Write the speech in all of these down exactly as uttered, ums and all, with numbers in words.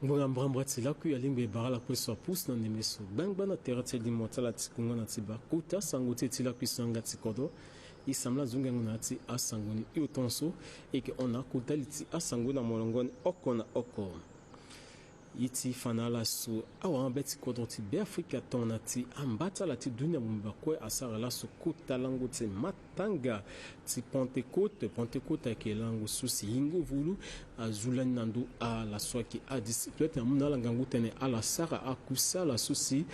Ngbonga mbrambra ti lakui alingbi e bara ala kue so apusu na ndembe so gbangba na tere ti limo ti ala ti kungana ti baa kota sango ti e ti lakui so na yanga ti kodro. E sambela nzoni ngangu na ya ti asango ni hio tongaso. E yeke hon na akota li ti asango na molongo ni oko na oko. E ti fa na ala so awara mabe ti kodro ti Beafrika tongana ti amba ti ala ti dunia mobimba kue asara laso kota lango ti matanga ti Pentecôte. Pentecôte ayeke lango so si yingo vulu azu lani na ndö ala so ayeke adisciple ti amu na ala ngangu tene ala sara akusala so si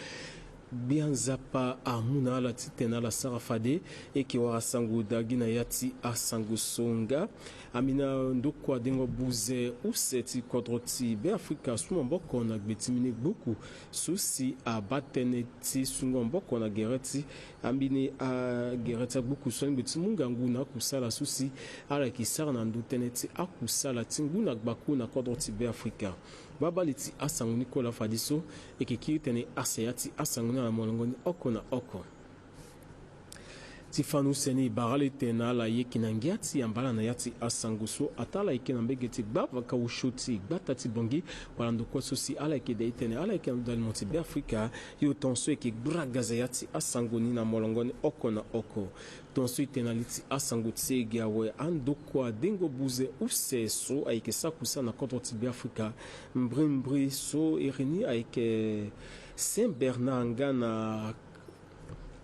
Gbia Nzapa amu na ala titene ala sara fade. E yeke wara sango daa gi na ya ti asango so nga. Ambeni andokua dengo buze use ti kodro ti Beafrika asu maboko na gbe ti mbeni gbuku so si abaa tënë ti sungo maboko na gere ti ambeni agere ti agbuku so alingbi ti mu ngangu na akusala so si ala yeke sara na ndö tënë ti akusala ti ngu na gbako na kodro ti Beafrika. Babali ti asango ni kue laa fadeso e yeke kiri tene e hasa ya ti asango ni na molongo ni oko na oko. Ti fani use ni e bara ala tene na ala yeke na ngia ti yamba ala na ya ti asango so ataa ala yeke na mbege ti gbavaka osio ti gbata ti Bangui wala ndokua so si ala yeke de titene ala yeke na ndö dalimo ti Beafrika. Hio tongaso e yeke gbra gaza ya ti asango ni na molongo ni oko na oko. Tongaso e tene na li ti asango ti e ge awe andokua dengo buze use so ayeke sara kusala na kodro ti Beafrika mbrimbri so iri ni ayeke Saint Bernard nga na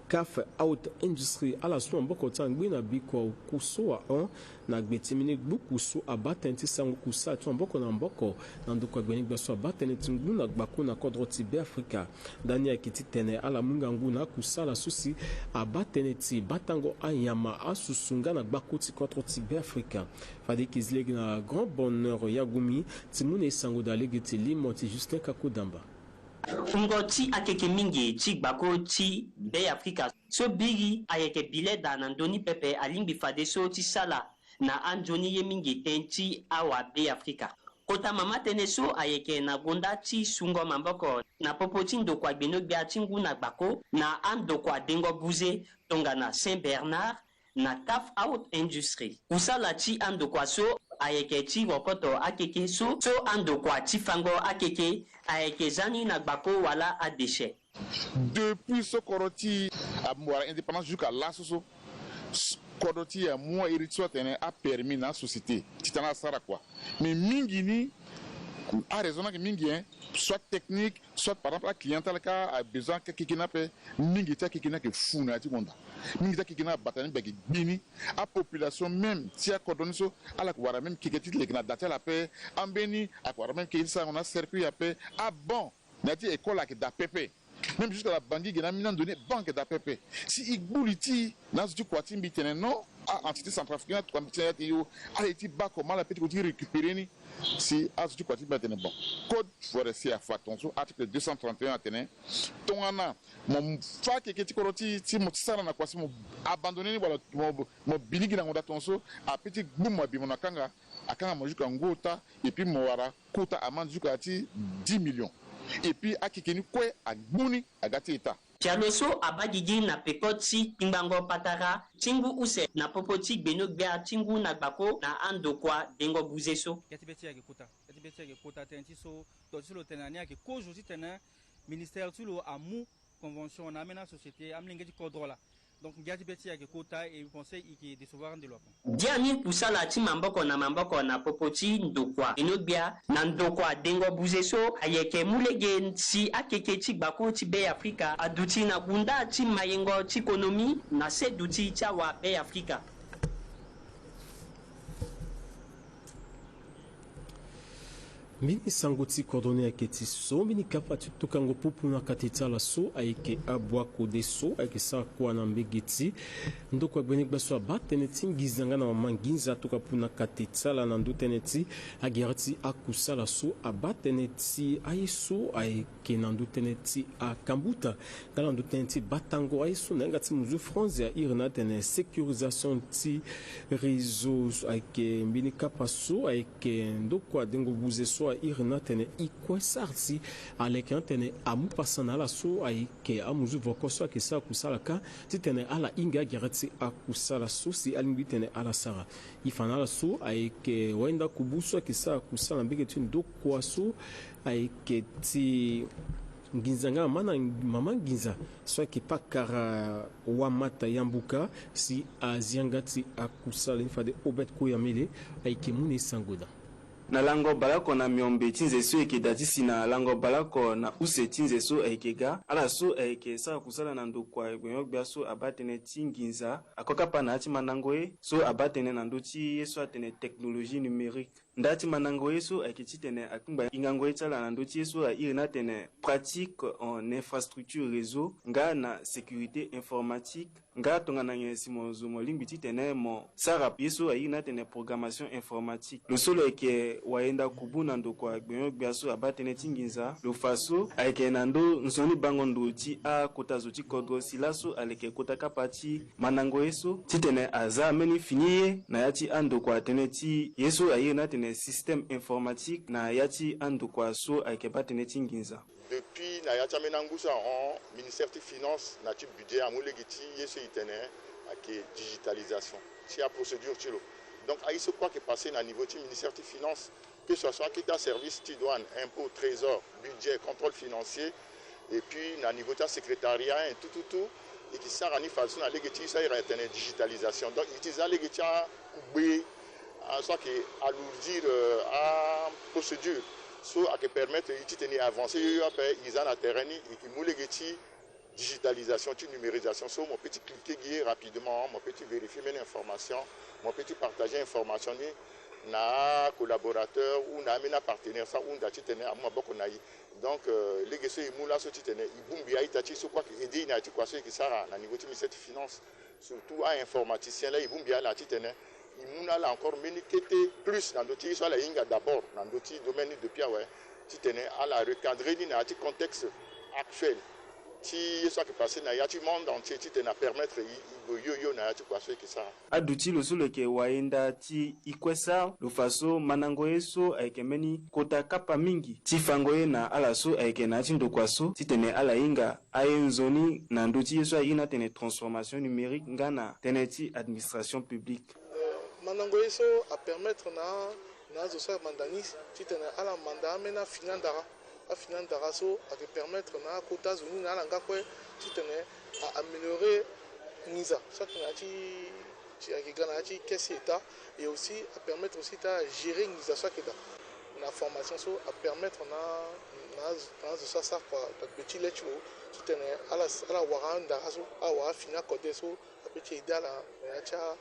Caf Haute Industrie ala su maboko ti angbi na bikua oku so ahon na gbe ti mbeni gbuku so abaa tënë ti sango kusala ti maboko na maboko na ndokua gbeni gbia so abaa tënë ti ngu na gbako na kodro ti Beafrika. Ndani ayeke titene ala mu ngangu na akusala so si abaa tënë ti batango anyama, asusu nga na gbako ti kodro ti Beafrika. Fade e yeke zi lege na Grand Bonheur Yagoumi ti mu na e sango daa lege ti limo ti Justin Kakodamba. Wungo ti akeke mingi ti gbako ti Beafrika so biri ayeke bi leda na ndö ni pepe alingbi fadeso ti sala na anzoni ye mingi tënë ti awa Beafrika. Kota mama tënë so ayeke na gonda ti sungo maboko na popo ti ndokua gbeno-gbia ti ngu na gbako na andokua dengo buze tongana Saint Bernard na Caf Haute Industrie. Kusala ti andokua so ayeke ti rokoto akeke so, so andokua ti fango akeke ayeke za ni na gbako wala adéchet. Depuis so kodro ti e awara indépendance jusqu'à laso so, kodro ti e amu airi ti so atene apermis na asociété titene asara kua. Mais mingi ni, araison ni ayeke mingi, hein, soit technique, soit par exemple aclient ti ala ka abesoin akeke ni ape. Mingi ti akeke ni ayeke fu na ya ti gonda. Mingi ti akeke ni abata ni mbi ayeke gbi ni. Apopulation même ti akodro ni so ala yeke wara même keke ti leke na da ti ala ape. Ambeni ayeke wara même keke ti sarango na acercueil ape. Abanc na ya ti école ayeke daa pepe. Même jusqu'à la Bangui ge na ambeni ando ni banc ayeke daa pepe. Si e gbu li ti e na azo ti kua ti mbi tene non, a-entité centrafricaine atuka mbi ti na ya ti e o, ala ye ti baa comment ala peut ti ko ti récupérer ni. Si azo ti kua ti mbi atene bon, code forestier afa tongaso, article deux cent trente et un atene tongana mo fa keke ti kodro ti e ti mo ti sara na kua si mo abandonner ni wala mo, mo bi ni gi na ngonda tongaso, a peut ti gbu mo abi mo na kanga, akanga mo jusqu'à ngu ota, et puis mo wara kota amende jusqu'à ti dix millions. Et puis akeke ni kue agbu ni aga ti État. Pialo so abaa gigi na peko ti kpingbango patara ti ngu use na popo ti gbeno-gbia ti ngu na gbako na andokua dengo buze so. Ngia ti be ti e ayeke kota, ngia ti be ti e ayeke kota tënë ti so, to ti so lo tene na ni ayeke kozo titene ministère ti lo amu convention na ambeni asociété amolenge ti kodro laa. Donc ngia ti be ti e ayeke kota et je pense e yeke décevoir ande lo ape. Biani kusala ti maboko na maboko na popo ti ndokua gbeno-gbia na ndokua dengo buze so ayeke mu lege si akeke ti gbako ti Beafrika aduti na gunda ti mayengo ti konomi na se duti ti awa Beafrika. Mbeni sango ti kodro ni ayeke ti so mbeni kapa ti tukango pupu na kati ti ala so ayeke abua kode so ayeke sara kua na mbege ti ndokua gbene-gbia so abaa tënë ti nginza nga na mama nginza atuka pu na kati ti ala na ndö tënë ti agere ti akusala so abaa tënë ti aye so ayeke na ndö tënë ti akambuta nga na ndö tënë ti batango aye so na yanga ti muzu France ya iri na atene sécurisation ti réseau so ayeke mbeni kapa so ayeke ndokua dengo buze so Iri ni atene e kue sara si aleke atene amu pasa na ala so ayeke amuzu voko so ayeke sara kusala kâ titene ala hinga agere ti akusala so si alingbi titene ala sara. E fa na ala so ayeke wayenda kubu so ayeke sara kusala na mbege ti ndokua so ayeke ti nginza nga mama na mama nginza so ayeke pakara Wamata Yambuka si azi yanga ti akusala ni. Fade Obed Koyamele ayeke mu na e sango daa. Na lango baleoko na miombe ti nze so e yeke daa ti si na lango baleoko na use ti nze so ayeke ga, ala so ayeke sara kusala na ndokua gbenyo-gbia so abaa tënë ti nginza akokapa na ya ti mandango ye so abaa tënë na ndö ti ye so atene technologie numérique. Nda ti mandango ye so ayeke titene akpengba hingango ye ti ala na ndö ti ye so airi ni atene pratique en infrastructure réseau nga na sécurité informatique. Nga tongana nyen si mo zo mo lingbi titene mo sara ye so airi ni atene programmation informatique. Lo so lo yeke wayenda kubu na ndokua gbenyo-gbia so abaa tënë ti nginza lo fa so ayeke na ndö nzoni bango ndo ti akota zo ti kodro si laso aleke kota kapa ti mandango ye so titene aza mbeni fini ye na ya ti andokua tënë ti ye so airi ni atene système informatique na ya ti andokua so ayeke baa tënë ti nginza. Depuis na ya ti ambeni angu so ahon, ministère ti finance na ti budget amu lege ti ye so e tene ayeke digitalisation ti aprocédure ti lo. Donc aye so kue ayeke passé na niveau ti ministère ti finance, que ce soit akete aservice ti douane, impôt, trésor, budget, contrôle financier, et puis na niveau ti asecrétariat, hein, tout tout tout, e yeke sara ni fadeso na lege ti ye so airi atene digitalisation. Donc e ti za lege ti akugbe, ah, so ayeke alourdir, euh, aprocédure so ayeke permettre e titene e avancer yoyo ape. E za na terrain ni, e yeke mu lege ti digitalisation ti numérisation so mo peut ti cliquer gi ye rapidement, mo peut ti vérifier mbeni information, mo peut ti partager information ni na acollaborateur ou na ambeni apartenaire so ahunda titene amu maboko na e. Donc, euh, lege so e mu laso titene e bongbi a-ita ti e so kue ayeke aider e na ya ti kua so e yeke sara na niveau ti ministère ti finance, surtout a-informaticien laa e bongbi ala titene e mu na ala encore mbeni kete plus na ndö ti ye so ala hinga d'abord na ndö ti domaine ni depuis awe, titene ala recadrer ni na ya ti contexte actuel ti ye so ayeke passé na ya ti monde entier titene apermettre e, e gue yo yo na ya ti kua so e yeke sara. Aduti lo so lo yeke wayenda ti e kue sara lo fa so mandango ye so ayeke mbeni kota kapa mingi ti fango ye na ala so ayeke na ya ti ndokua so titene ala hinga aye nzoni na ndö ti ye so airi ni atene transformation numérique nga na tënë ti administration publique. Euh, mandango ye so apermettre na, na azo so amanda ni titene ala manda ambeni afini andara. Afini andara so ayeke permettre na akota azo ni na ala nga kue titene a améliorer nginza so ayeke na ya ti, ti, ayeke ga na ya ti caisse ti État, et aussi apermettre aussi ti agérer nginza so ayeke daa. Na formation so apermettre na, na azo, na azo so asara kua na gbe ti le ti lo titene ala, ala wara andara so, ala wara afini akode so, ape ti aider ala na ya ti a,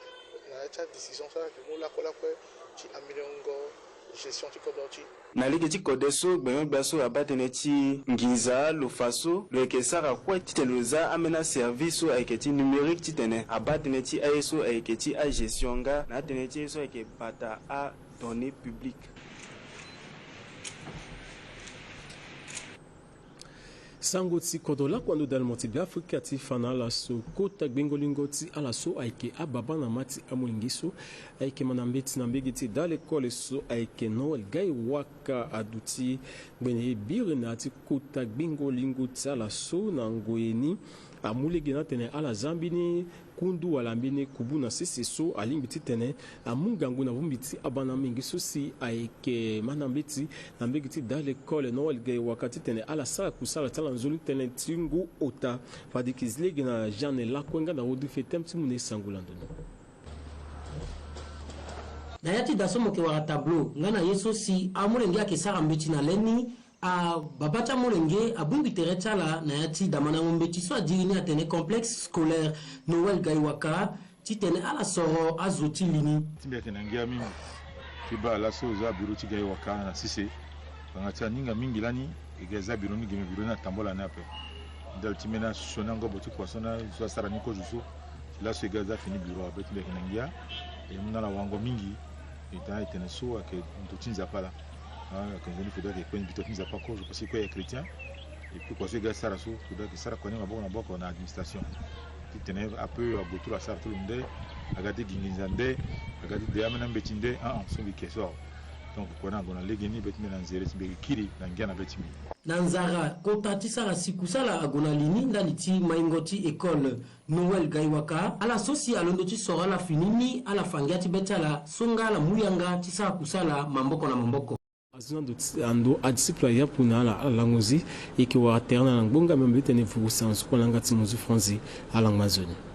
na ya ti adécision so ala yeke mu lakue lakue ti améliorango gestion ti kodro ti. Na lege ti kode so gbenyo-gbia so abaa tënë ti nginza lo fa so lo yeke sara kue titene lo za ambeni aservice so ayeke ti numérique titene abaa tënë ti aye so ayeke ti agestion nga na atënë ti aye so ayeke bata adonnée publique. Sango ti kodro lakue ando dali mo ti Beafrika ti fa na ala so kota gbengo-lingo ti ala so ayeke ababa na mama ti amolenge so ayeke manda mbeti na mbege ti da lekole so ayeke Noël Gaiwaka aduti ngbene ye biri na ya ti kota gbengo-lingo ti ala so na ngoi ni amu lege ni atene ala za mbeni kundu wala mbeni kubu na sese so alingbi titene amu ngangu na bongbi ti abana mingi so si ayeke manda mbeti na mbege ti da lekole Noël Gaiwaka titene ala sara kusala ti ala nzoni tënë ti ngu ota. Fade e yeke zi lege na Jeanne Lakue nga na Rodrigue Fetem ti mu na e sango lando ni. Na ya ti da so mo yeke wara tableau nga na ye so si amolenge ayeke sara mbeti na le ni, ababa ti amolenge abongbi tere ti ala na ya ti da mandango mbeti so adiri ni atene complexe scolaire Noël Gaiwaka titene ala soro azo ti li ni. Ti mbi ayeke na ngia mingi ti baa laso e za bureau ti Gaiwaka na sese. Ngbanga ti aninga mingi lani e ga e za bureau ni geme, bureau ni atambula ni ape. Ndali ti mbeni asioni angobo ti kua so na so asara ni kozo so. Ti laso e ga e za fini bureau ape ti mbi ayeke na ngia. E mu na ala wango mingi. E tene, e tene so ayeke ndo ti Nzapa laa. Ah, ayeke nzoni fade ayeke kpe bito ti Nzapa kozo parce que e kue e chrétien. Et puis kua so e ga e sara so fade ayeke sara kua ni maboko na maboko na administration. Titene ape ague ti lo asara ti lo nde, aga ti gi nginza nde, aga ti de ambeni ambeti nde, ah, ah, so mbi yeke so awe. Donc kue na ague na lege ni be ti mbi na nzere ti mbi yeke kiri na ngia na be ti mbi. Na nzara kota ti sara si kusala ague na li ni ndali ti maingo ti école Noël Gaiwaka, ala so si alondo ti soro ala fini ni ala fa ngia ti be ti ala so nga ala mu yanga ti sara kusala maboko na maboko. Azo na ndo ti ando adisciple ayapu na ala ala lango zi. E yeke wara tere na ala ngbonga me mbi tene vuru sango so kue na yanga ti mozu franzi. Ala ngba nzoni.